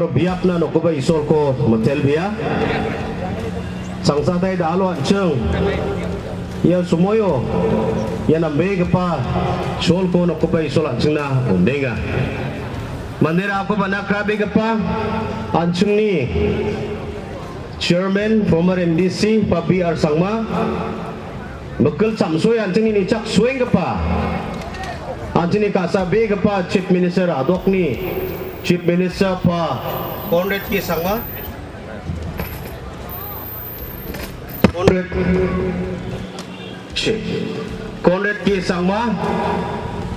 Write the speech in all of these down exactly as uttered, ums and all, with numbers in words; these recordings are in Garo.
Biapna nokgipa Isolko mitelbea. Sangsatai da·alo an·ching ia somoio ia nambegipa cholko nokgipa Isol an·chingna on·enga. Manderangko bana krabegipa an·chingni Chairman, former M D C, Pa B R Sangma, Mikil Chamsoi an·chingni nichak suenggipa, an·chingni ka·sabegipa Chief Minister a·dokni Chief Minister Pa Conrad K Sangma, Conrad, Conrad K Sangma,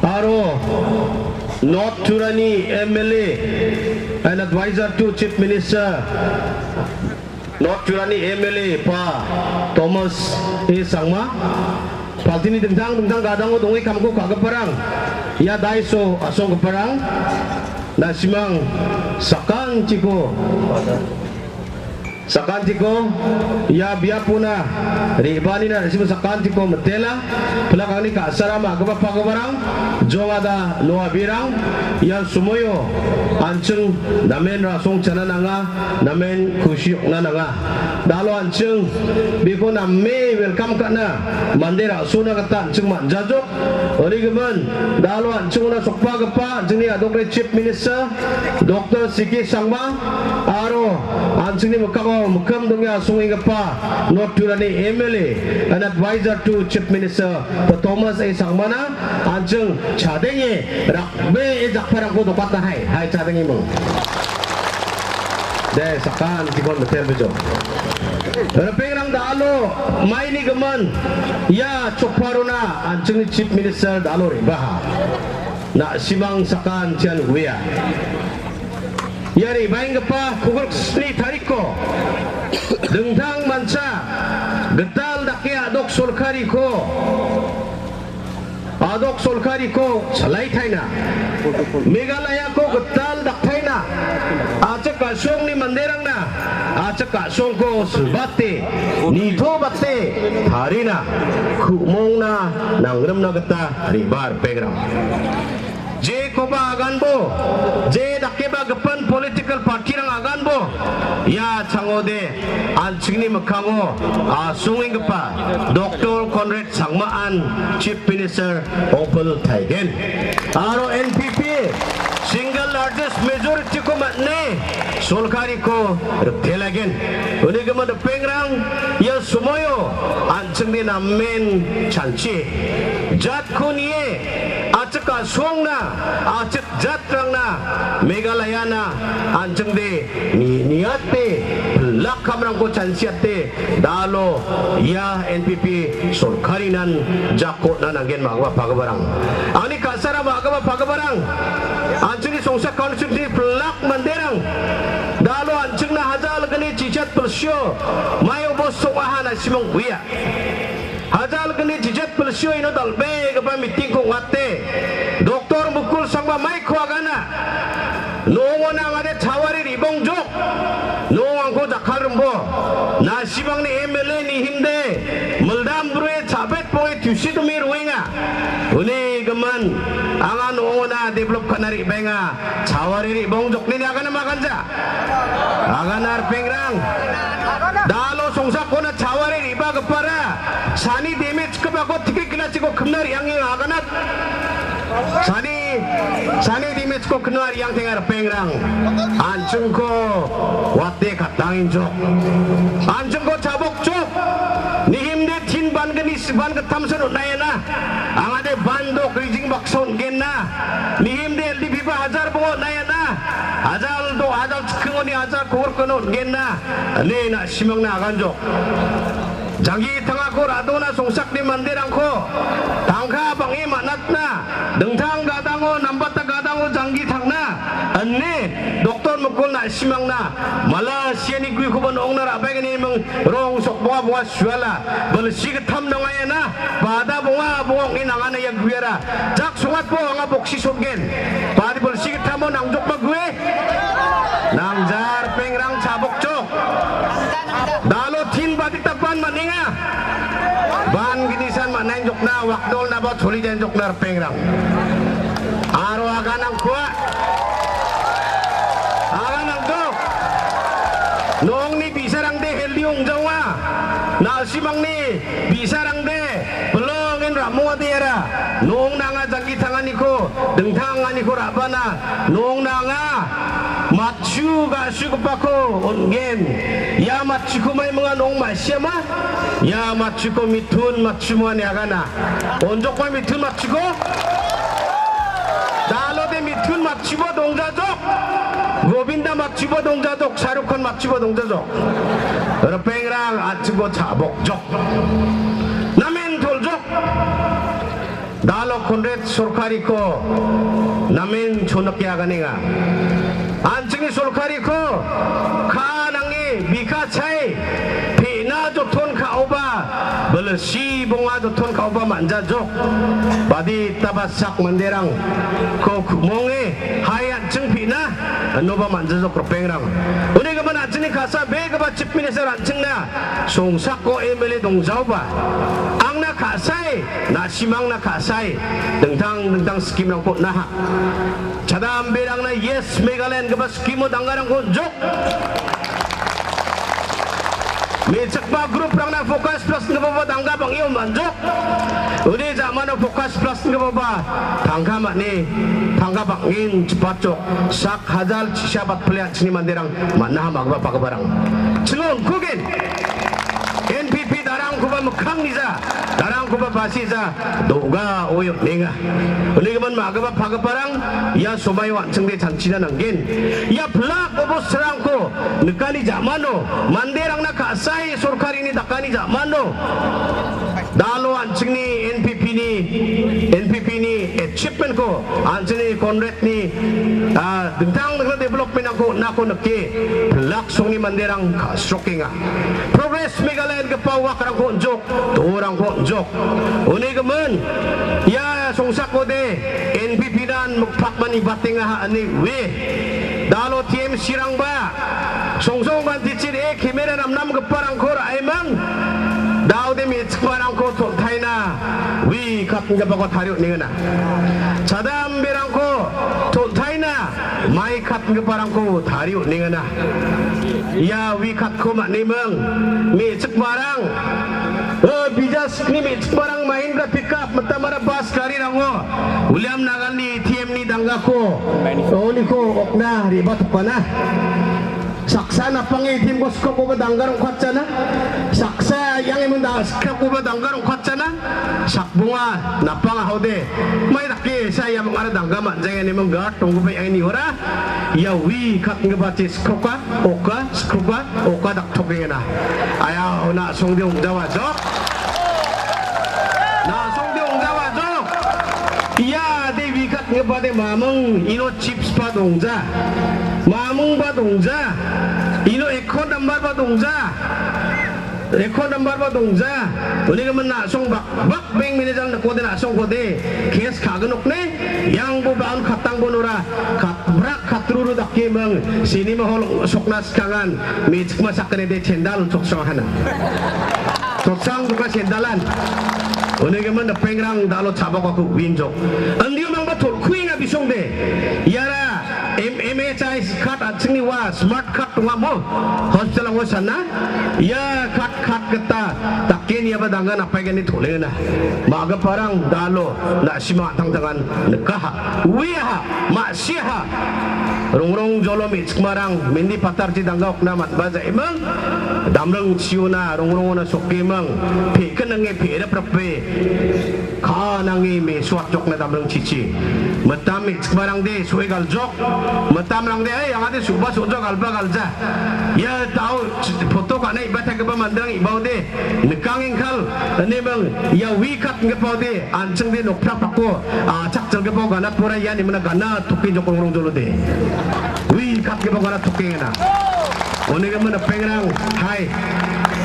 aro North Turani M L A and advisor to Chief Minister, North Turani M L A Pa Thomas A Sangma, paltini dingtang dingtang gadango donge kamko ka·giparang, ia daiso asonggiparang, na·simang sakantiko, sakantiko, ia biapona re·baanina na·simang sakantiko mitela, pilak angni ka·sara ma·gipa pagiparang, jongada loa birang, ia somoio an·ching namen rasong chana nanga, namen kusi ong·na nanga. Da·alo an·ching biko name welcome ka·na mande ra·sona gita an·ching man·jajok. Uni gimin, da·alo an·chingona sokbagipa an·chingni a·dokni Chief Minister, Doktor C K Sangma, aro an·chingni mikkango mikkim donge asongenggipa North Turani M L A and advisor to Chief Minister, Thomas A Sangmana an·ching chadenge rak- Be e jakparangko dokatna hai, hai chadengimung. De, sakan tikon betel bejo. Ripengrang da·alo maini gimin, ia chokparona an·chingni Chief Minister da·alo re·baha. Na·simang sakan tian guya. Ia re·baenggipa kogrik sni tarikko dingtang mancha gital dake a·dok sorkariko A·dok sorkariko chalaitaina, Meghalayako gital daktaina, a·chik a·songni manderangna a·chik a·songko silbate, nitobate tarina, ku·mongna nangrimna gita re·baa ripengrang. Jekoba aganbo, je dakeba gipin political party-rang aganbo, ia changode an·chingni mikkango asongenggipa Doktor Conrad Sangmaan Chief Minister ong·piltaigen. Aro N P P single largest majority-ko man·e sorkariko riktelaigen. Uni gimin ripengrang ia somoio an·chingde namen chanchi. Jatko nie a·chik a·songna, a·chik jatrangna, Meghalayana an·chingde ni-, niate, pilak kamrangko chanchiate, da·alo ia N P P sorkarinan jakona nanggen ma·gipa pagiparang. Angni ka·sara ma·gipa pagiparang, an·chingni Songsa constituency pilak manderang, da·alo an·chingna hajal gni chichat pilsio, mai obos song·aha na·simang uia. Hajal gni chichat pilsio ino dal·begipa meeting-ko ong·ate, Doktor Mukul Sangma maiko agana. No·ongona angade chawari re·bongjok. No·ong angko jakkalrimbo. Na·simangni M L A nihimde, mildam brue chabet boe tusi dome roenga. Uni gimin, anga no·ongona develop ka·na re·baenga. Chawari re·bongjoknini agana ma·ganja. Agana ripengrang. Da·alo Songsakona chawari re·bagipara sani damage gipako tiki kilachiko kimna re·angenga aganat. Sani, sani damage-ko kimna re·angtenga ripengrang. An·chingko wate kattangenjok. An·chingko chabokjok. Nihimde tin ban gni si ban gittamsan on·aiana. Angade ban dok rijing baksa on·genna. Nihimde L D P ba hajar bongo on·aiana. Ajal do, ajal chikkingoni ajal kogorkono on·genna. Ine na·simangna aganjok. Janggi tangako ra·dona Songsakni manderangko tangka bang·e man·atna, dingtang gadango, nambata gadango janggi tangna, ine Doktor Mukul na·simangna Malaysiani guikoba no·ongna ra·baengeniming rong sokbonga bonga suala, bilsi gittam nangaiana, bada bonga bonga ong·e nangana ia guiara. Jak songatbo anga boksi sotgen. Badi bilsi gittamo nangjokba gue. Nangjar ripengrang chabokjok. Da·alo tin badita ban man·enga. Ban ginisan man·enjokna, wakdolnaba cholijenjokna ripengrang. Aro aganangkua. Aganangko. A·simangni bi·sarangde bilongen ra·mongade iara. Nong nanga jangki tanganiko, dingtanganiko ra·bana. Nong nanga matchu ga·sugipako on·gen. Ia matchuko mai minga nong ma·siama? Ia matchuko mitun matchu moani agana. Onjokma mitun matchuko? Dalode mitun matchuba dongjajok. Govinda matchuba dongjajok. Shahrukh Khan matchuba dongjajok. Ripengrang an·chingko cha·bokjok. Namen toljok. Dalo Conrad sorkariko namen chonike aganenga. An·chingni sorkariko ka·a nange bika chae pe·na joton ka·oba, bilsi bonga joton ka·oba man·jajok. Badi taba sak manderangko ku-, monge hai an·ching pe·na inoba man·jajok ripengrang. Uni gimin an·chingni ka·sa begipa Chief Minister an·chingna songsako M L A dongjaoba, angna ka·sae, na·simangna ka·sae, dingtang dingtang scheme-rangko on·aha. Chadamberangna Yes Meghalaya ingipa scheme-o dangarangko on·jok. Me·chikma group-rangna Focus Plus ingipaba danga bang·e on·manjok. Uni ja·mano Focus Plus ingipaba tangka man·e, tangka bang·en chipatjok. Sak hajar chisa batpile an·chingni manderang man·aha, ma·gipa pagiparang. Ching·o on·kugen. N P P darangkoba mikkangnija, darangkoba basija, do·ga oe on·enga. Uni gimin ma·gipa pagiparang, ia somaio an·chingde chanchina nanggen. Ia pilak obosrangko nikani ja·mano, manderangna ka·sae sorkarini dakani ja·mano, dalo an·chingni N P P-ni, N P P-ni achievement-ko, an·chingni Conrad-ni, ah, dingtang dingtang development-rangko on·ako nike, pilak songni manderang ka·srokenga. Progress Meghalaya ingipa wakrangko on·jok, do·orangko on·jok. Uni gimin, ia songsakode N P P-nan mikpakmani batengaha ine oe. Dalo T M C-rangba songsong bantichir e camera namnamgiparangko ra·emang. Daode me·chikmarangko toltaina wi katgipako tarie on·engana. Chadamberangko toltaina mai katgiparangko tarie on·engana. Ia wi katko man·eming, me·chikmarang, o, bijaskni me·chikmarang Mahindra pickup, mitamara bus garirango, William Nagalni A T M-ni dangako, oniko okna re·batokana. Saksa napange A T M-ko skrokoba danggar ong·katjana. Saksa yang emon da-, skrokoba danggar ong·katjana. Sakbonga napang ahode. Mai dake sa ia mangara dangga man·jeng ine manggat tonggipa yang ini ora. Ia wi katgipa che skroka, oka, skroka, oka daktokengena. Aya, na·songde ong·jawajok. Na·songde ong·jawajok. Ia de wi katgipa de mamung ino chips ba dongja. Mamung ba dongja. Ino ekko nambar ba dongja. Ekko nambar ba dongja. Uni gimin na·song bak, bak bank manager nikode na·songkode case ka·ginokne, yangbo ba·on katangbo nora, kat-, brak katruru dake ming, cinema hall sokna sikangan, me·chikma sakgnide chendal choksong hana. Choksong buka chendalan. Uni gimin ripengrang dalo chabok aku winjok. Andio mangba tolkuinga bisongde. Iara M-, M H I card an·chingni ua smart card dongamo. Hospital-o sana. Ia card, card gita dake niaba dangan apaigani tolengana. Ma·giparang dalo na·sima tangtangan nikaha. Uiaha, ma·siaha. Rongrong jolo me·chikmarang mendi patarchi dangga okna man·ba ja·emang. Damring chiona, rongrongona sokemang. Pekon nange perap rape. Ka·a nange me·soatjokna damring chichi. Mitam me·chikmarangde so·e galjok. Mitamrangde, "Ai, angade su·ba so·jok, galba galja." Ia tao poto ka·na iba taggipa manderang ibaode. Nikangengkal, inemang, ia wi katgipaode, an·chingde nokprak pako, a·chak jilgipao gana pora ia nimina gana toke jok rongrong jolode. Wi katgipa gana tokengena. Uni gimin ripengrang, hai,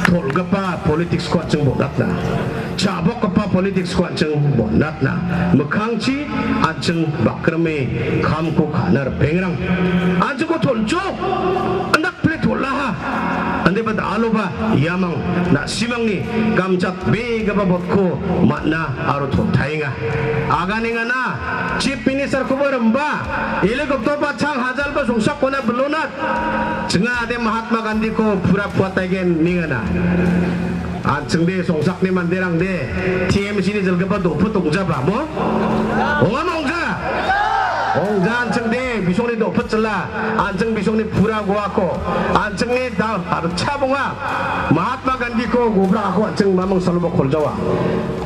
tolgipa politics-ko an·ching bon·atna. Chabokgipa politics-ko an·ching bon·atna. Mikkangchi an·ching bakrime kamko ka·na ripengrang. An·chingko tolchok. Andak pile tol·aha. Indiba da·aloba iamang na·simangni gamchatbegipa botko man·a aro tom·taenga. Aganengana Chief Ministerkoba rimba, helicopter ba chang hajalba songsakkona bilonat. Chingade Mahatma Gandhiko pura puataigen ningana. An·chingde songsakni manderangde T M C ni jilgipa do·pit ong·jaba mo? Ong·a mo ong·ja? Ong·ja an·chingde bisongni do·pit jila. An·ching bisongni pura goako. An·chingni da-, ar-, chabonga. Mahatma Gandhiko gobrakako an·ching mamang saloba koljawa.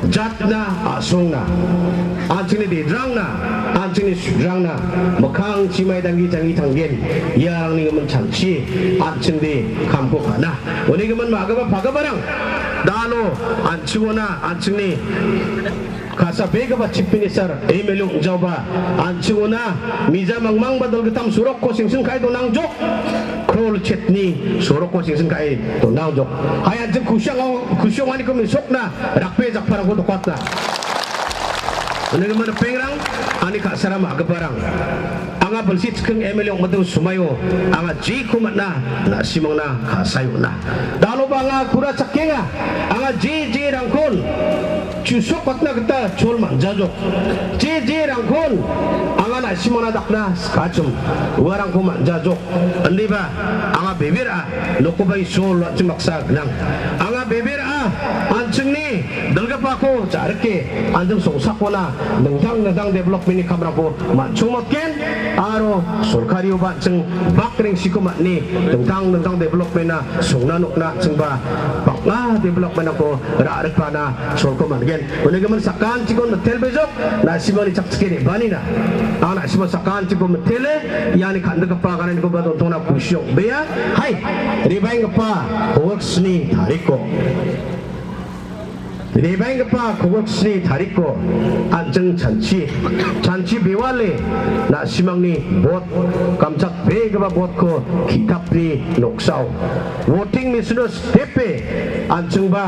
Jatna a·songna. An·chingni dedrangna. An·chingni sudrangna. Mikkang chimai danggi jangi tanggen. Iarangni gimin chanchi. An·chingde kamko ka·na. Uni gimin ma·gipa pagiparang, da·alo an·chingona, an·chingni ka·sabegipa Chief Minister, M L A ong·jaoba, an·chingona mija mangmangba dilgittam sorokko sengsin ka·e donangjok, krol chetni sorokko sengsin ka·e donangjok. Hai an·ching kusi ong-, kusi ong·aniko mesokna, rakbe jakparangko dokatna. Uni gimin ripengrang, ani ka·sara ma·giparang. Anga bilsi chiking M L A ong·made somaio, anga jeko man·a, na·simangna ka·sae on·a. Da·aloba anga kura chakenga, anga je jerangkon chusokatna gita chol man·jajok. Je jerangkon anga na·simangna dakna sikachim, uarangko man·jajok. Indiba anga bebera, nokoba Isol an·ching baksa gnang. Anga bebera, an·chingni dilgipako ja·rike, an·ching songsakona dingtang dingtang development-ni kamrangko man·chongmotgen aro sorkarioba an·ching bak rengsiko man·e dingtang dingtang development-na songna nokna an·chingba bang·a development-rangko ra·rikpana solko man·gen. Unigimin sakantikon mitelbejok, na·simangni chakchike re·baanina. Anga na·simang sakantikon mitele, iani kan·dikgipa agananikoba dontongna kusi ong·bea. Hai, re·baenggipa kongilsni tariko. Re·baenggipa kongilsni tariko an·ching chanchi, chanchi bewale na·simangni bot, gamchatbegipa botko ki·tapni noksao voting machine-o stepe an·chingba,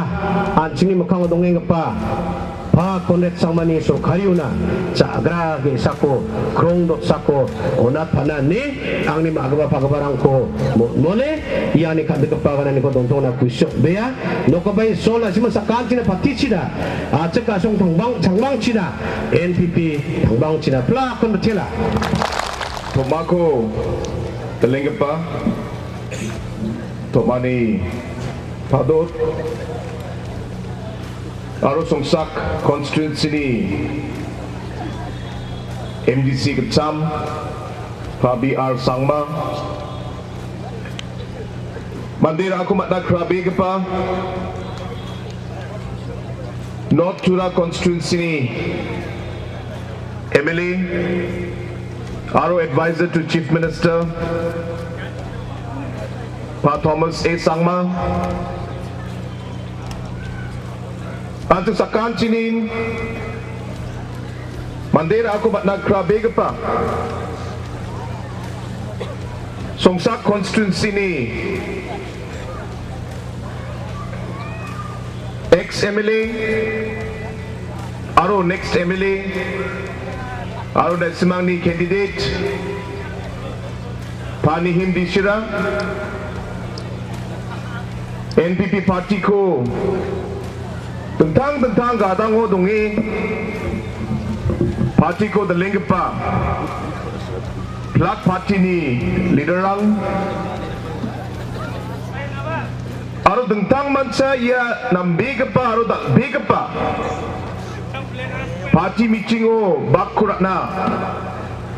an·chingni mikkango dongenggipa Pa Conrad Sangmani sorkariona ja·gra ge·sako, krong dotsako onatpana ine angni ma·gipa pagiparangko mo-, mole iani kan·dikgipa agananiko dontongna kusi ong·bea. Nokabai Isol na·simang sakantina patichina, a·chik a·song tangbang-, changmangchina, N P P tangbangchina, plakon mitela. Tomako dilenggipa, tomani padot, aro Songsak constituency-ni M D C gitcham, Pa B R Sangma, manderangko man·a krabegipa North Tura constituency-ni M L A aro Advisor to Chief Minister, Pa Thomas A Sangma, an·ching sakanchinin manderangko man·a krabegipa Songsak constituency-ni ex M L A aro next M L A aro na·simangni candidate Panihim Dishira, N P P party-ko dingtang dingtang gadango donge party-ko dilenggipa plak party-ni leader-rang aro dingtang mancha ia nambegipa aro dal·begipa party meeting-o bakko ra·na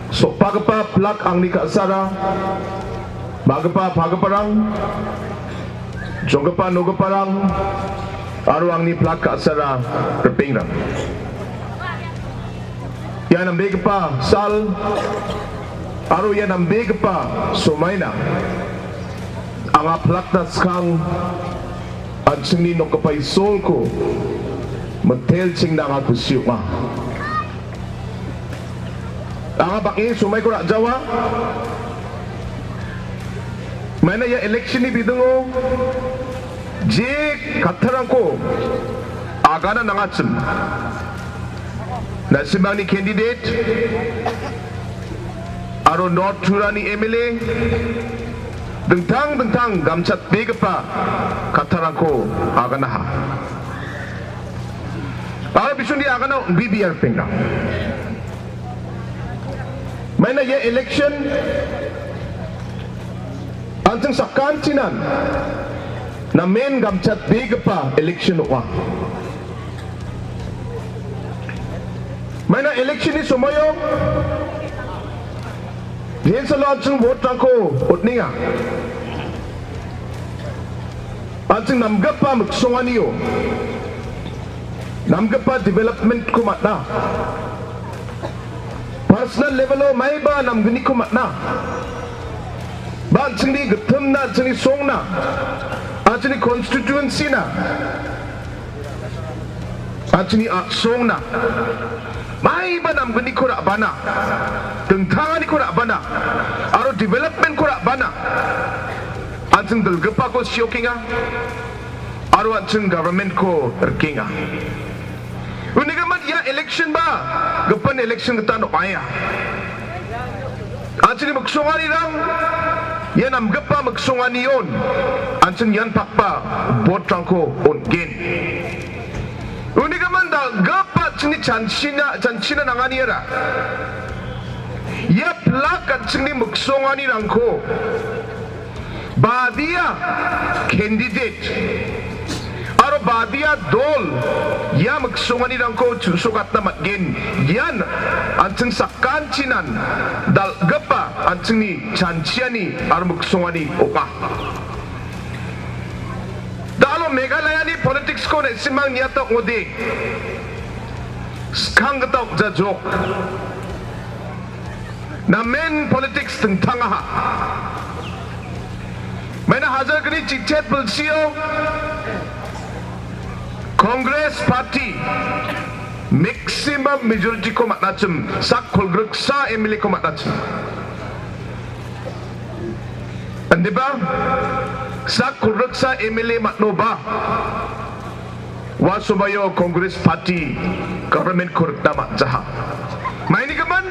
so·pagipa plak angni ka·sara, ma·gipa pagiparang, jonggipa nogiparang, aro angni plak ka·sara ripengrang. Ia nambegipa sal aro ia nambegipa somaina anga plakna skang an·chingni nokgipa Isolko mitelchingna anga kusi ong·a. Anga bang·e somaiko ra·jawa. Maina ia election-ni bidingo je kattarangko agana nangachim. Na·simangni candidate aro North Turani M L A dingtang dingtang gamchatbegipa kattarangko aganaha. Aro bisongni agano B B R penga. Maina ia election an·ching sakantinan namen gamchatbegipa election ong·a. Maina election-ni somoio Jensalo an·ching vote-rangko on·enga. An·ching namgipa miksonganio, namgipa development-ko man·a. Personal level-o maiba namgniko man·a. Ba an·chingni gittimna, an·chingni songna, an·chingni constituency-na, an·chingni a·songna maiba namgniko ra·bana, dingtanganiko ra·bana, aro development-ko ra·bana, an·ching dilgipako siokenga, aro an·ching government-ko rikenga. Unigimin ia election-ba gipin election gita ong·aia. An·chingni miksonganirang ia namgipa miksonganion an·ching ian pakpa vote-rangko on·gen. Unigimin dal·gipa an·chingni chanchina, chanchina nanganiara ia pilak an·chingni miksonganirangko badia candidate aro badia dol ia miksonganirangko chu·sokatna man·gen. Ian an·ching sakantinan dal·gipa an·chingni chanchiani aro miksongani ong·a. Da·alo Meghalayani politics-ko ne·simang niata ong·ode, skang gita ong·jajok. Namen politics dingtangaha. Maina hajar gni chichet bilsio Congress Party maximum majority-ko man·achim, sak kolgriksa M L A-ko man·achim. Indiba, sak kolgriksa M L A man·oba, ua somoio Congress Party government-ko rikna man·jaha. Mainigimin,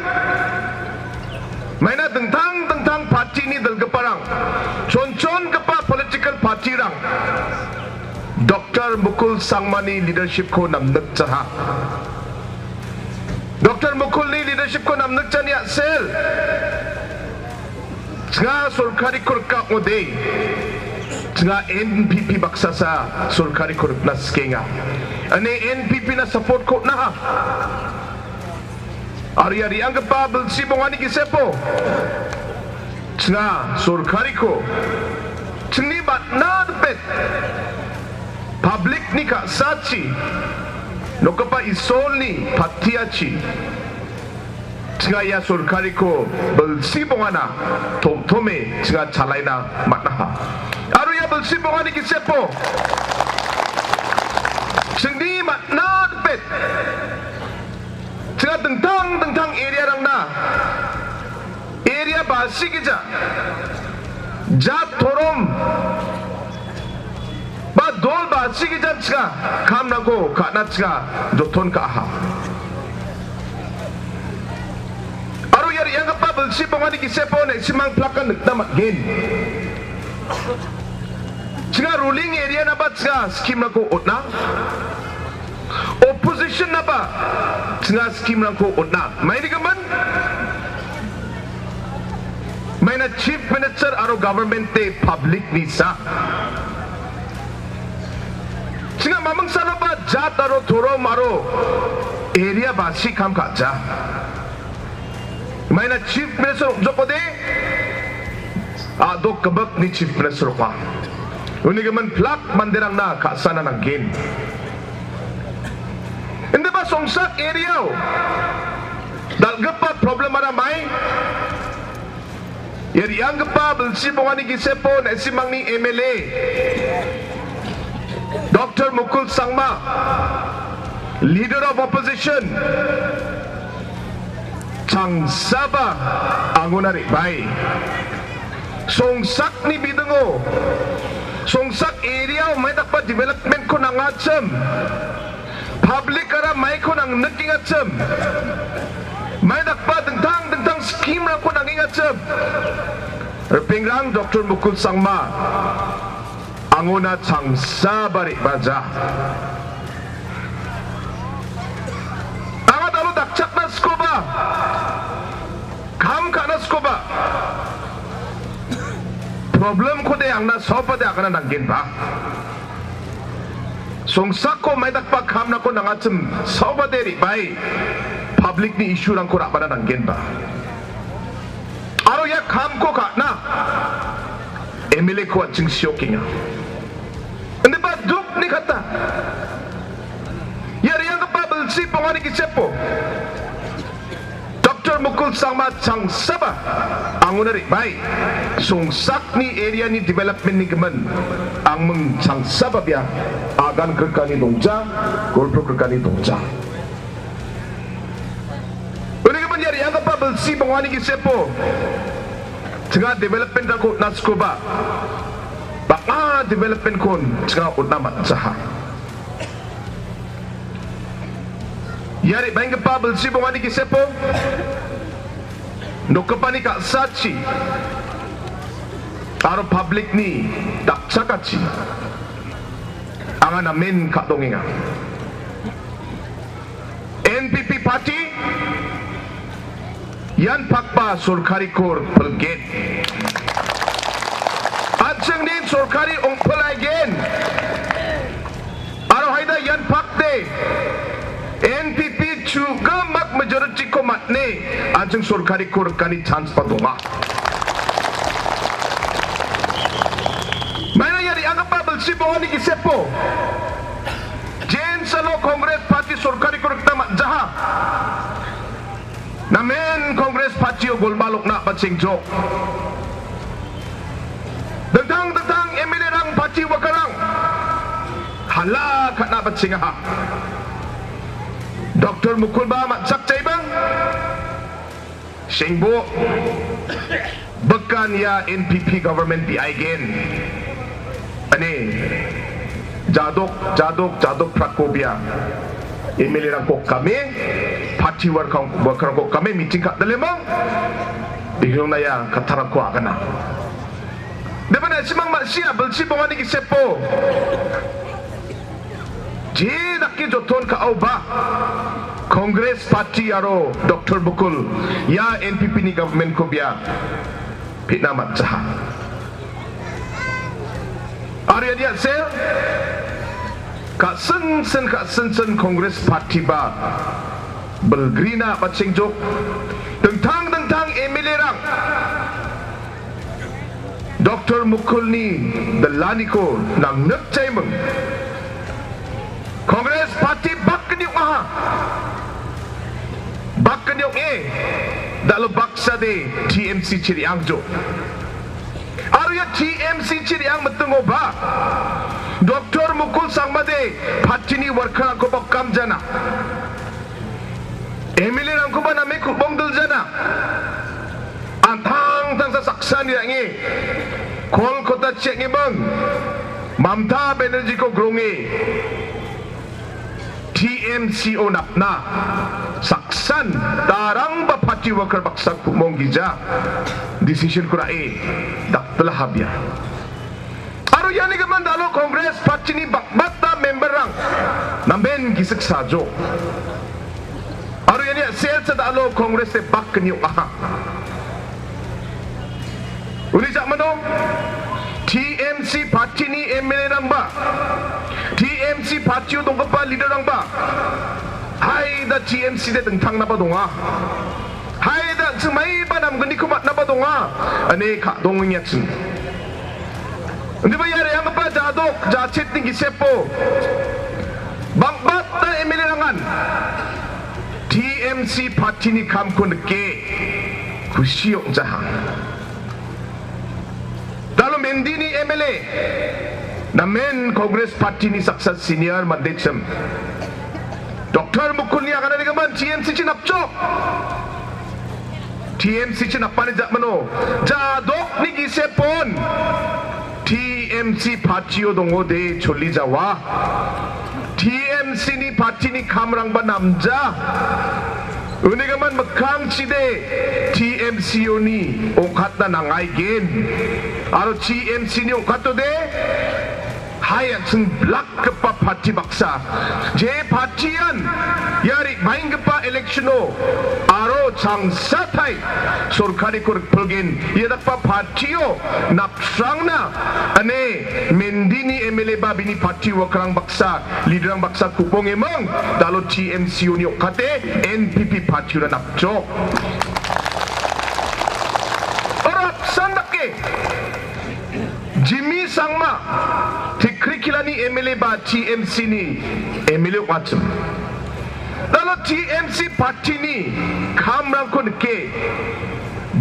maina dingtang dingtang party-ni dilgiparang, chonchongipa political party-rang Doktor Mukul Sangmani leadership-ko namnikjaha. Doktor Mukulni leadership-ko namnikjani a·sel, chinga sorkariko rika ong·ode, chinga N P P baksasa sorkariko rikna sikenga. Ine N P P-na support-ko on·aha. Aro ia re·anggipa bilsi bongani gisepo chinga sorkariko chingni batna dipet public-ni ka·sachi nokgipa Isolni patiachi chinga ia sorkariko bilsi bongana tom·tome chinga chalaina man·aha. Aro ia bilsi bongani gisepo chingni batna dipet chinga dingtang dingtang area-rangna, area basi gija, jat torom ba dol basi gijan chinga kamrangko ka·na chinga joton ka·aha. Aro ia re·anggipa bilsi bongani gisepo ne·simang plakan nikna man·gen. Chinga ruling area-naba chinga scheme-rangko on·a. Opposition-naba chinga scheme-rangko on·a. Mainigimin? Maina Chief Minister aro government-de public-ni sa. Chinga mamingsanaba jat aro torom aro area basi kam ka·ja. Maina Chief Minister ong·jokode, a·dok gimikni Chief Minister ong·a. Unigimin pilak manderangna ka·sana nanggen. Indiba Songsak area-o dal·gipa problem-ara mai, ia re·anggipa bilsi bongani gisepo na·simangni M L A Doktor Mukul Sangma, Leader of Opposition, changsaba angona re·bae. Songsakni bidingo, Songsak area-o maidakba development-ko nangachim, public-ara maiko nangnikengachim, maidakba dingtang dingtang scheme-rangko nangengachim, Ripengrang Doktor Mukul Sangma, angona changsaba re·baja. Anga dalo dakchakna skoba, kam ka·na skoba, problemkode angna saopade agana nanggenba. Songsako maidakba kamnako nangachim saopade re·bae public-ni issue-rangko ra·bana nanggenba. Aro ia kamko ka·na M L A-ko an·ching siokenga. Indiba dukni kata. Ia re·anggipa bilsi bongani gisepo Doktor Mukul Sangma changsaba angona re·bae, Songsakni area-ni development-ni gimin angming changsaba bia agan grikani dongja, golpo grikani dongja. Uni gimin ia re·anggipa bilsi bongani gisepo chinga development-rangko on·na skoba, bang·a development-kon chinga on·na man·jaha. Ia re·baenggipa bilsi bongani gisepo nokgipani ka·sachi aro public-ni dakchakachi anga namen ka·dongenga. N P P party ian pakba sorkariko rikpilgen. An·chingni sorkari ong·pilaigen. Aro haida ian pakde N P P chu·gimak majority-ko man·e an·ching sorkariko rikani chance-ba donga. Maina ia re·anggipa bilsi bongani gisepo jensalo Congress party sorkariko rikna man·jaha. Namen Congress party-o golmal ong·na ba chengjok. Dingtang dingtang M L A-rang, party worker-rang hala ka·na ba chengaha. Doktor Mukulba man·chak jaibang. Sengbo, bekan ia N P P government biaigen. Ane, jadok, jadok, jadok prako bia. M L A-rangko kame, party worker-, worker-rangko kame meeting ka·dalemang. Dihilna ia kattarangko agana. Debana simang ma·sia bilsi bongani gisepo. Je dake joton ka·aoba, Congress party aro Doktor Mukul, ia N P P-ni government-ko bia pina man·jaha. Aro iani a·sel, ka·sinsin, ka·sinsin Congress party-ba bilgrina ba chengjok, dingtang dingtang M L A-rang, Doktor Mukulni dilaniko nangnikjaiming. Congress party bakni ong·aha. Bakni ong·e, dalo baksade T M C chiriangjo. Aro ia T M C chiriang mitingoba, Doktor Mukul Sangmade party-ni worker-rangkoba kamjana. M L A-rangkoba name ku·bongdiljana. An·tangtangsa saksa niange, Kolkata chiangebang, Mamta Banerjee-ko gronge, T M C-o napna saksan darangba party worker baksa ku·monggija decision-ko ra·e dakdila habia. Aro iani gimin dalo Congress party-ni bang·bata member-rang namen gisik sajo. Aro iani a·selsa dalo Congress-e bakni ong·aha. Uni ja·mano T M C party-ni M L A-rangba, T M C party-o donggipa leader-rangba, haida T M C-de dingtangnaba donga. Haida an·ching maiba namgniko man·naba donga, ine ka·dongengachim. Indiba ia re·anggipa jadok jachetni gisepo bang·bata M L A-rangan T M C party-ni kamko nike kusi ong·jaha. Dalo Mendini M L A, namen Congress party-ni saksa senior mandechim. Doktor Mukulni agananigimin T M C-chin napjok. T M C-chin napani ja·mano, jadokni gisepon T M C party-o dongode choli jawa. T M C-ni party-ni kamrangba namja. Unigimin mikkangchide T M C-oni ong·katna nangaigen. Aro T M C-ni ong·katode hai an·ching blakgipa parti baksa. Je partian ia re·baenggipa election-o aro changsatai sorkariko rikpilgen. Ia dakgipa partio napsrangna ane Mendini M L A ba bini parti wakrang baksa, leader-rang baksa ku·bongiming, da·alo T M C-oni ong·kate N P P partiona napjok. Aro apsan dake Jimmy Sangma, Tikrikillani M L A ba T M C-ni M L A ong·achim. Da·alo T M C partini kamrangko nike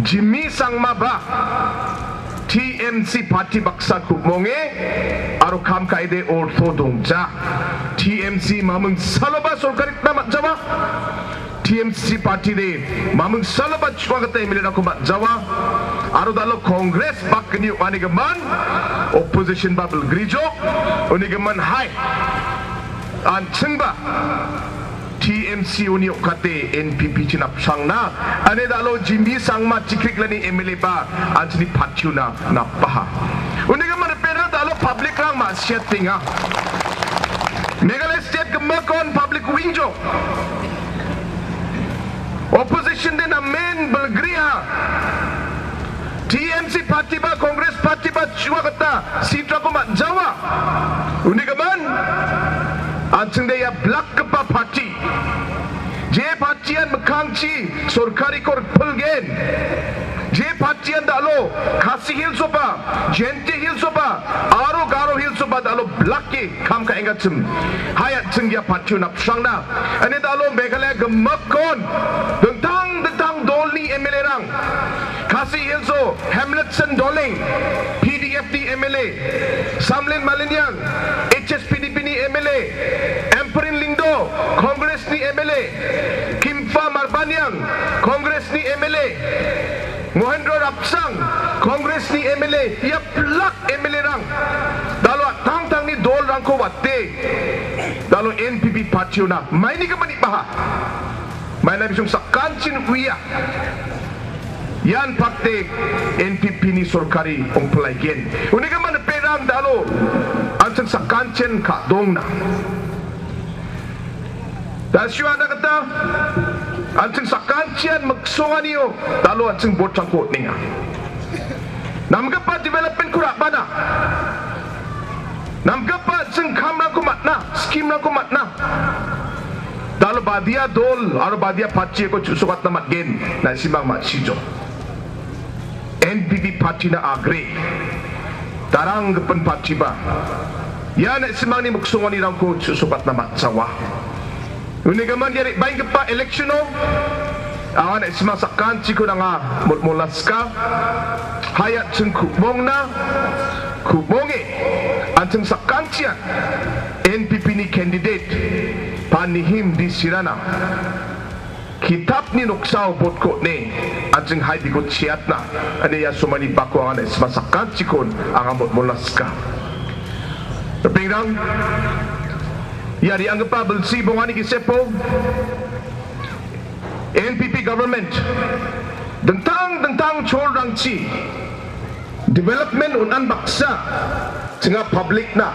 Jimmy Sangma ba T M C parti baksa ku·bonge aro kam ka·ede orto dongja. T M C maming saloba sorkar rikna man·jawa. T M C partide maming saloba chu·a gita M L A-rangko man·jawa. Aro da·alo Congress bakgni ong·anigimin opposition ba bilgrijok. Unigimin hai an·chingba T M C-oni ong·kate N P P-chi napsrangna. Ane da·alo Jimmy Sangma Tikrikillani M L A ba an·chingni partiona napaha. Unigimin ripeng da·alo public-rang ma·siatenga. Meghalaya state gimikkon public wingjok. Opposition-de namen bilgriha. T M C parti ba, Congress parti ba chu·a gita seat-rangko man·jawa. Unigimin an·chingde ia blakgipa parti. Je partian mikkangchi sorkariko rikpilgen. Je partian da·alo Khasi Hills-oba, Jaintia Hills-oba, aro Garo Hills-oba da·alo blake kam ka·engachim. Hai an·ching ia partio napsrangna. Ane da·alo Meghalaya gimikkon dingtang dingtang dolni M L A-rang. Khasi Hills-o Hamletson Dolleng, P D F-ni M L A, Samlin Maliniang, H S P D P-ni M L A, Ampareen Lyngdoh, Congress-ni M L A, Kimfa Marbaniang, Congress-ni M L A, Mohendro Rapsang, Congress-ni M L A, ia blak M L A-rang. Da·alo an·tangtangni dolrangko wate, da·alo N P P partiona maini gimin baha. Maina bisong sakanchin uia. Ian pakte N P P-ni sorkari ongpilaigen. Unigimin ripeng da·alo an·ching sakanchin ka·dongna. Da·sio ana gita an·ching sakanchian miksonganio da·alo an·ching vote-rangko on·enga. Namgipa development-ko ra·bana. Namgipa an·ching kamrangko man·a, scheme-rangko man·a. Da·alo badia dol aro badia parti-ko chu·sokatna man·gen, na·simang ma·sijo. N P P parti-na agre. Darang gipin parti ba. Ia na·simangni miksonganirangko chu·sokatna man·jawa. Unigimin ia re·baenggipa election-o anga na·simang sakantikon anga molmolaska. Hai an·ching ku·bongna, ku·bonge an·ching sakantian N P P-ni candidate Panihim D Sirana kitapni noksao vote-ko on·e an·ching hai biko cheatna. Ane ia somaini bako anga na·simang sakantikon anga molmolaska. Ripengrang, ia re·anggipa bilsi bongani gisepo N P P government dingtang dingtang cholrangchi development on·an baksa chinga public-na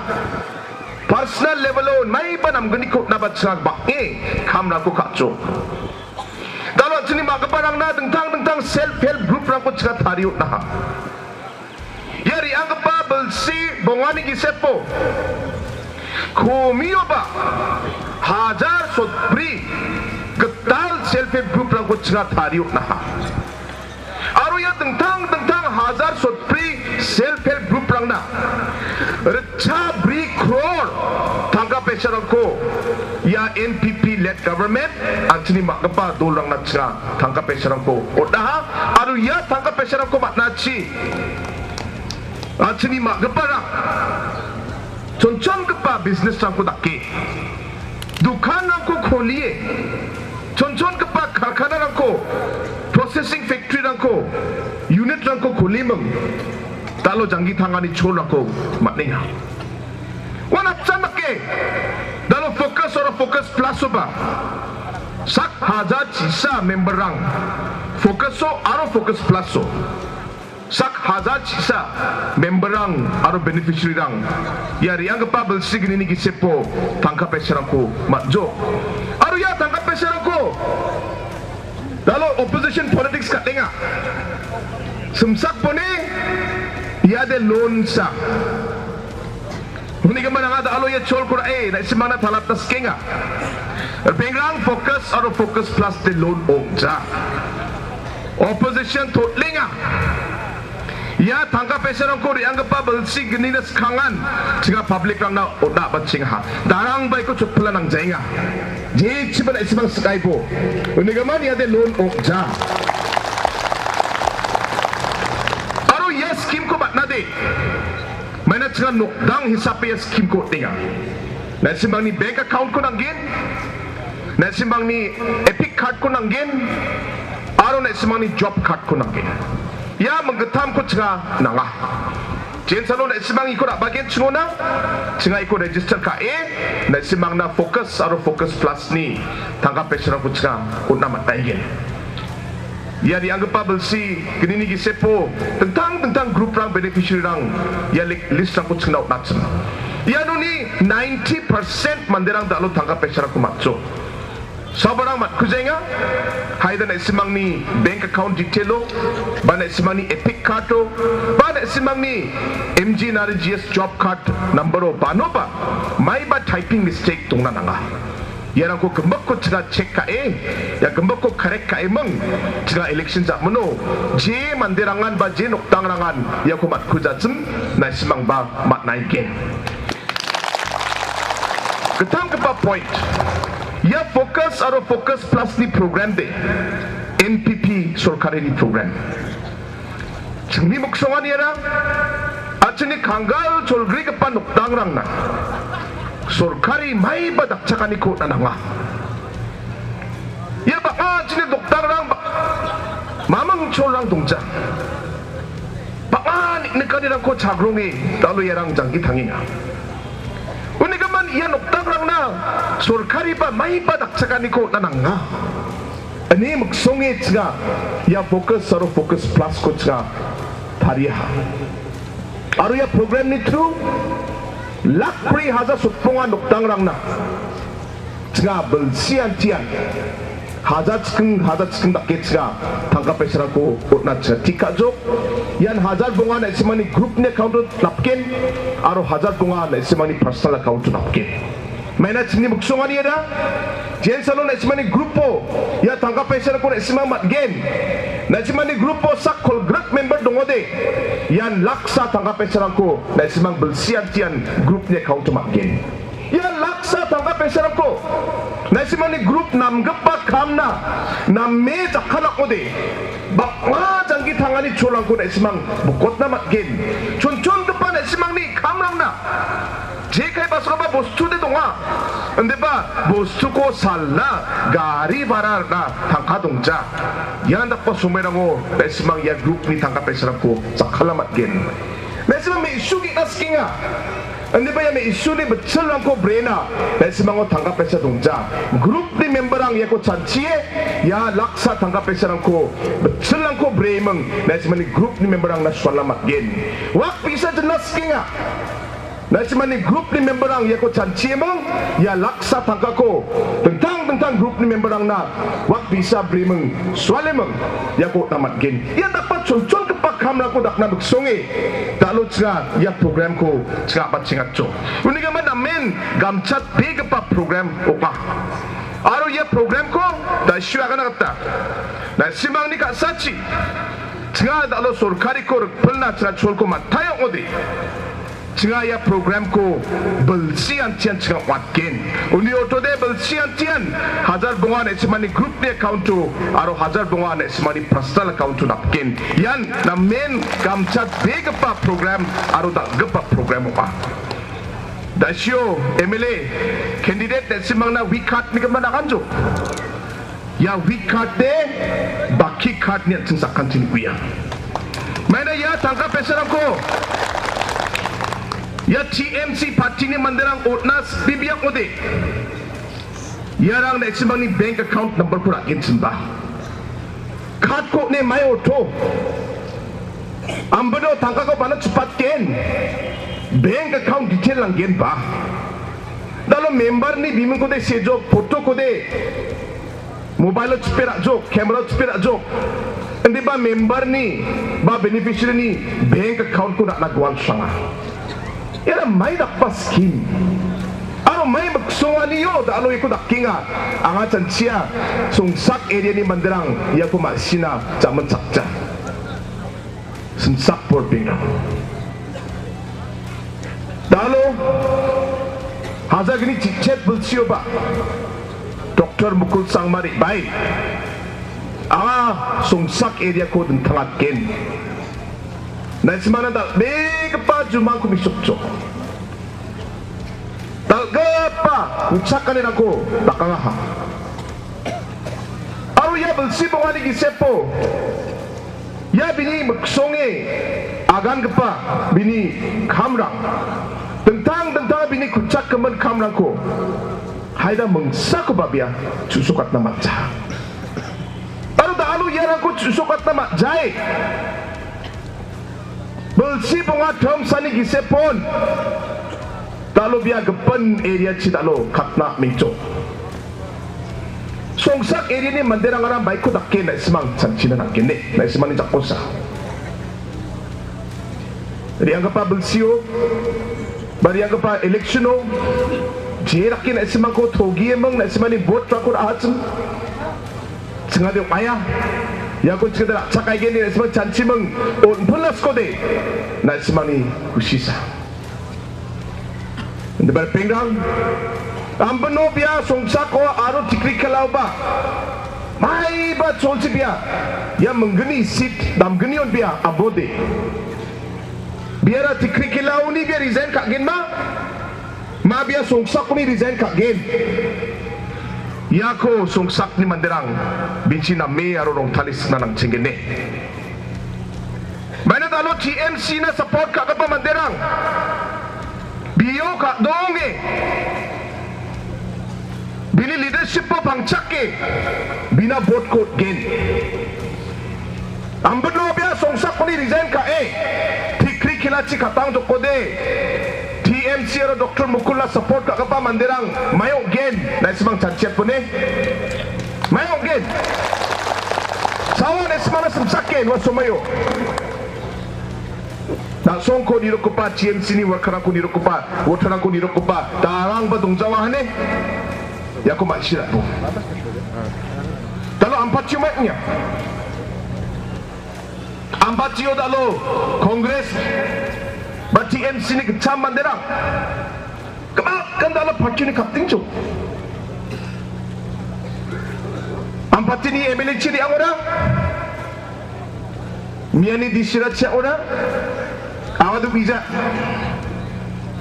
personal level-o maiba namgniko on·aba chinga bang·e kamrangko ka·chok. Da·alo an·chingni ma·giparangna dingtang dingtang self help group-rangko chinga tarie on·aha. Ia re·anggipa bilsi bongani gisepo komioba hajar sotbri gital self help group-rangko chinga tarie on·aha. Aro ia dingtang dingtang hajar sotbri self help group-rangna ritcha bri crore tangka paisarangko ia N P P led government an·chingni ma·gipa dolrangna chinga tangka paisarangko on·aha. Aro ia tangka paisarangko man·achi an·chingni ma·giparang chonchongipa business-rangko dake, dokanrangko kolie, chonchongipa karkanarangko, processing factory-rangko, unit-rangko koliming, da·alo janggi tangani cholrangko man·enga. Uan apsan dake, da·alo focus aro focus plus-oba Sak hajar chisa memberrang Focus-o aro Focus Plus-o sak hajar chisa memberrang aro beneficiaryrang ia re·anggipa bilsi gnini gisepo tangka paisarangko man·jok. Aro ia tangka paisarangko dalo opposition politics ka·enga. Simsakponi iade loan sa. Unigimin anga dalo ia cholko ra·e, na·simangna talapna sikenga. Bengrang Focus aro Focus Plus de loan ong·ja. Opposition totlenga. Ia tangka paisarangko re·anggipa bilsi gnina skangan, chinga public-rangna on·a batchengaha. Darang baiko chotpila nangjaenga. Jechiba na·simang sikaibo. Unigimin iade loan ong·ja. Aro ia scheme-ko batnade. Maina chinga nokdang hisape ia scheme-ko on·enga. Na·simangni bank account-ko nanggen, na·simangni EPIC card-ko nanggen, aro na·simangni job card-ko nanggen. Ia minggittamko chinga nanga. Jensalo na·simang iko ra·bagen chingona, chinga iko register ka·e, na·simangna Focus aro Focus Plus-ni tangka paisarangko chinga on·na man·aigen. Ia re·anggipa bilsi gnini gisepo dingtang dingtang group-rang beneficiary-rang ia li-, list-rangko chingna on·achim. Ianoni ninety percent manderang dalo tangka paisarangko man·jok. Sabarang matkujaenga, haida na·simangni bank account detail-o, ba na·simangni EPIC card-o, ba na·simangni M G N R E G S job card number-o banoba, maiba typing mistake dongna nanga. Iarangko gimbikko chinga check ka·e, ia gimbikko correct ka·eming, chinga election ja·mino, je manderangan ba je nokdangrangan iako matkujaachim, na·simangba man·aigen. Gittamgipa point. Ia Focus aro Focus Plus-ni program de, N P P sorkarini program. Chingni miksonganiara, an·chingni kanggal cholgrigipa nokdangrangna sorkari maiba dakchakaniko on·a nanga. Ia bang·a an·chingni nokdangrang ba-, maming cholrang dongja. Bang·a nik-, nikanirangko chagronge dalo iarang janggi tangenga. Unigimin ia nokdangrangna sorkariba maiba dakchakaniko on·a nanga. Ine miksonge chinga ia Focus aro Focus Plus-ko chinga tariaha. Aro ia program-ni through lak bri hajar sotbonga nokdangrangna chinga bilsi antian hajar chiking, hajar chiking dake chinga tangka paisarangko on·na chinga tik ka·jok. Ian hajar bonga na·simangni group-ni account-o napgen aro hajar bonga na·simangni personal account-o napgen. Maina chingni miksonganiara, jensalo na·simangni group-o ia tangka paisarangko na·simang man·gen. Na·simangni group-o sak kolgrik member dongode, ian laksa tangka paisarangko na·simang bilsi antian group-ni account-o man·gen. Ia laksa tangka paisarangko na·simangni group namgipa kamna name jakkalakode, bang·a janggi tangani cholrangko na·simang bokotna man·gen. Chonchongipa na·simangni kamrangna jekai basgipa bostu de donga. Indiba bostuko salna, gari bhara ra·na tangka dongja. Ian dakgipa somoirango na·simang ia group-ni tangka paisarangko jakkala man·gen. Na·simang me·su ge·na sikenga. Indiba ia me·suni bitchilrangko brena, na·simango tangka paisa dongja. Group-ni member-rang iako chanchie, ia laksa tangka paisarangko bitchilrangko breming, na·simani group-ni member-rangna suala man·gen. Wak bi·sa jinna sikenga. Na·simani group-ni member-rang iako chanchieming, ia laksa tangkako dingtang dingtang group-ni member-rangna wak bi·sa breming, sualeming, iako on·na man·gen. Ia dakgipa chonchongipa kamrangko dakna miksonge, dalo chinga ia program-ko chinga a·bachengatjok. Unigimin namen gamchatbegipa program ong·a. Aro ia program-ko da·sio agana gita na·simangni ka·sachi chinga dalo sorkariko rikpilna chinga cholko man·taia ong·ode. Chinga ia program-ko bilsi antian chinga ong·atgen. Uni ortode bilsi antian hajar bonga na·simani group-ni account-o aro hajar bonga na·simani personal account-o napgen. Ian namen gamchatbegipa program aro dal·gipa program ong·a. Da·sio M L A candidate na·simangna V card-ni gimin aganjok. Ia V card-de baki card-ni an·ching sakantin uia. Maina ia tangka paisarangko ia T M C party-ni manderang on·na sipibia ong·ode. Iarang na·simangni bank account number-ko ra·genchimba. Card-ko ne mai oto. Ambino tangkako bana chipatgen. Bank account detail nanggenba. Dalo member-ni bimingkode sejok, photo-kode mobile-o chipe ra·jok, camera-o chipe ra·jok. Indiba member-ni ba beneficiary-ni bank account-ko ra·na gualsranga. Iara mai dakgipa skim. Aro mai miksonganio dalo iako dakenga. Anga chanchia Songsak area-ni manderang iako ma·sina jamin chakja. Simsak bor benga. Dalo hajagni chichet bilsioba Doktor Mukul Sangma re·bae anga Songsak area-ko dintangatgen. Na·simangna dal·begipa jumangko mesokchok. Dal·gipa uchakanirangko dakangaha. Aro ia bilsi bongani gisepo ia bini miksonge agangipa bini kamrang, dingtang dingtang bini kuchakgimin kamrangko haida mingsakoba bia chu·sokatna man·ja. Aro da·alo iarangko chu·sokatna man·jae. Bilsi bonga tomsani gisepon da·alo bia gipin area-chi da·alo katna mingchok. Songsak area-ni manderangara maiko dake na·simang chanchina nangkene, na·simangni jakkosa. Re·anggipa bilsio, ba re·anggipa election-o, je dake na·simangko togieming na·simangni vote-rangko ra·achim. Chingade ong·aia. Iako chingade ra·chakaigen na·simang chanchiming on·pilaskode na·simangni kusisa. Inde ba ripengrang, ambino bia Songsako aro Tikrikilaoba maiba cholchi bia ia minggni seat damgnion bia abode. Biara Tikrikilaoni bia resign ka·genma? Ma bia Songsakoni resign ka·gen? Iako Songsakni manderang binchi name aro rongtale sikna nangchenggene. Maina dalo T M C-na support ka·gipa manderang bio ka·donge. Bini leadership-o pangchake bina vote-ko on·gen. Ambino bia Songsakoni resign ka·e, Tikrikilachi katang jokode, T M C aro Doktor Mukulla support ka·gipa manderang mai ong·gen, na·simang chanchiatpone. Mai ong·gen. Sawa na·simangna simsaken, ua somoio. Na·songko nirokgipa, T M C-ni worker-rangko nirokgipa, voter-rangko nirokgipa, darangba dongjawa hane. Iako ma·sirabo. Dalo Ampatio mai ong·a. Ampatio dalo Congress ba T M C-ni gitcham manderang. Kebanyakan dalo party-ni kaptingcho. Ampatini M L A-chi re·angora. Miani D C-ra chiakora. Awa duk ija.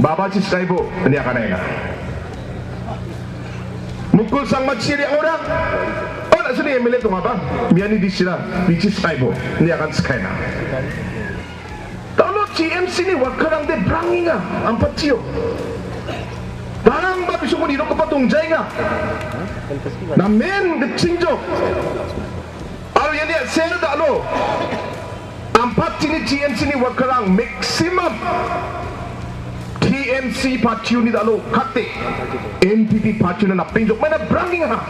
Babachi saibo, ini akan aina. Mukul Sangmachi re·angora. Oh, na·sini M L A dongaba. Miani D C-ra, bichi saibo, ini akan sekaina. Dalo T M C-ni worker-rangde brangenga, Ampatio. Darangba bisongo nirokgipa dongjaenga. Namen gitchingjok. Aro iani a·sel dalo. Ampatini T M C-ni worker-rang maximum T M C party-oni dalo kate N P P party-ona napeng jok mana brangenga.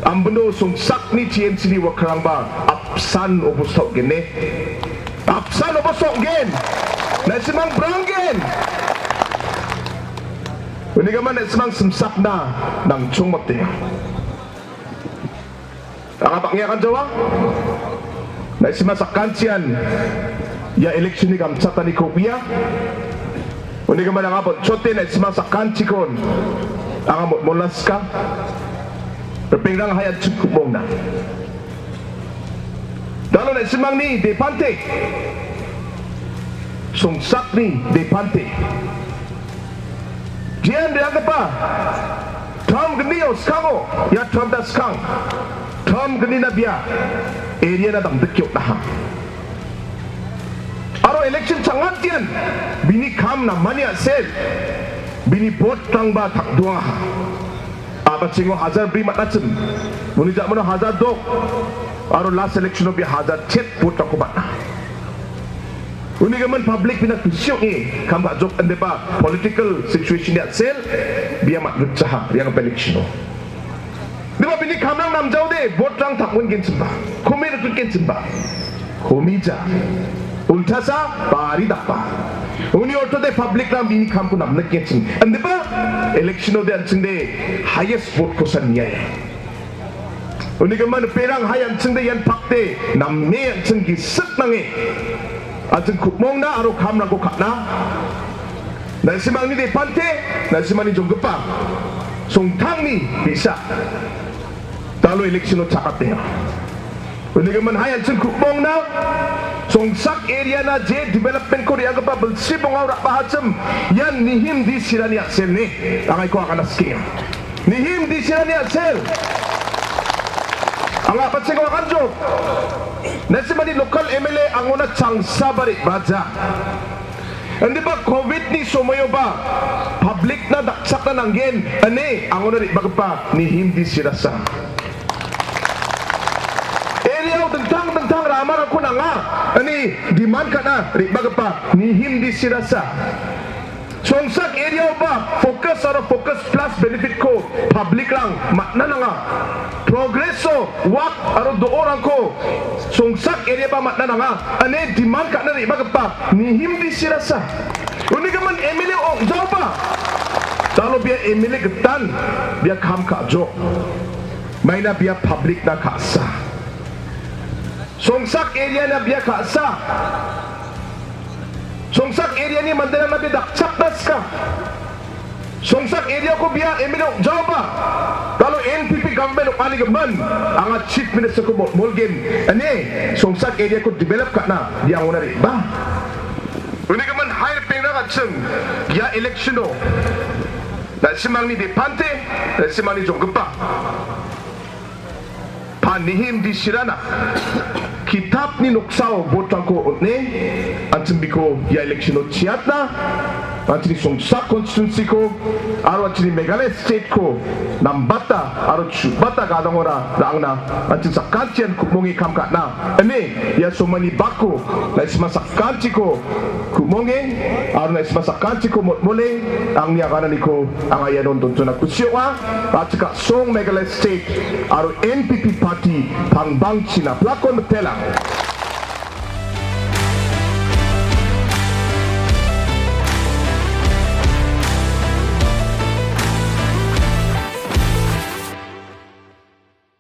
Ambino Songsakni T M C-ni worker-rangba apsan obosta ong·gen ne. Apsan obosta ong·gen. Na·simang brangen. Unigimin na·simang simsakna nangchongmotenga. Anga bang·e aganjawa. Na·simang sakantian ia election-ni gamchataniko uia. Unigimin anga bon·chote na·simang sakantikon anga motmolaska. Ripengrang hai an·ching ku·mongna. Dalo na·simangni depante. Songsakni depante. Jean re·anggipa, term gnio skango, ia term da skang, term gnina bia area-na damdike on·aha. Aro election changantian bini kam namani a·sel. Bini vote-rangba tak·dongaha. A·bachengo hajar bri man·achim. Uni ja·mano hajar dok. Aro last election-o bia hajar chet vote-rangko man·a. Uni gimin public bina kusi ong·e kam ka·jok, indiba political situation-ni a·sel bia man·ritjaha, rianggipa election-o. Indiba bini kamrang namjaode, vote-rang tak·mongenchimba, kome rikritgenchimba, komija, ultasa, bari dakba. Uni ortode public-rang bini kamko namnikgenchim. Indiba election-ode an·chingde highest vote-kosan niaia. Uni gimin ripengrang hai an·chingde ian pakde name an·ching gisik nange an·ching ku·mongna aro kamrangko ka·na. Na·simangni depante, na·simangni jonggipa, songtangni bi·sa. Dalo election-o chakatenga. Uni gimin hai an·ching ku·mongna, Songsak area-na je development-ko re·anggipa bilsi bongao ra·bahachim, ian Nihim D C-rani a·sel ne, angaiko agana sikenga. Nihim D C-rani a·sel. Anga a·bachengo aganjok. Na·simani local M L A angona changsaba re·baja. Indiba covid-ni somoioba public-na dakchakna nanggen, ine angona re·bagipa Nihim D C-rasa. Area-o dingtang dingtang ramarangko nanga, ine demand ka·na re·bagipa Nihim D C-rasa. Songsak area-oba focus aro focus plus benefit-ko public-rang man·na nanga. Progress-o wak aro do·orangko Songsak area-ba man·na nanga, ine demand ka·na re·bagipa Nihim D C-rasa. Uni gimin M L A ong·jaoba, dalo bia M L A gitan bia kam ka·jok. Maina bia public-na ka·sa. Songsak area-na bia ka·sa. Songsak area-ni manderangna bia dakchakna sika. Songsak area-ko bia M L A ong·jaoba, dalo N P P government ong·ani gimin, anga Chief Minister-ko mol-, molgen, ine Songsak area-ko develop ka·na bia angona re·ba. Uni gimin hai ripengrang an·ching, ia election-o, na·simangni depante, na·simangni jonggipa. Pa Nihim D C-rana kitapni noksao vote-rangko on·e, an·ching biko ia election-o chiatna, an·chingni Songsak constituency-ko aro an·chingni Meghalaya state-ko nambata aro chu·bata gadangora ra·angna an·ching sakantian ku·monge kam ka·na, ine ia somaini bako na·sima sakantiko ku·monge aro na·sima sakantiko motmole angni agananiko anga ianon donchona kusi ong·a. Achika Song Meghalaya State aro N P P party pangbangchina plakon mitela.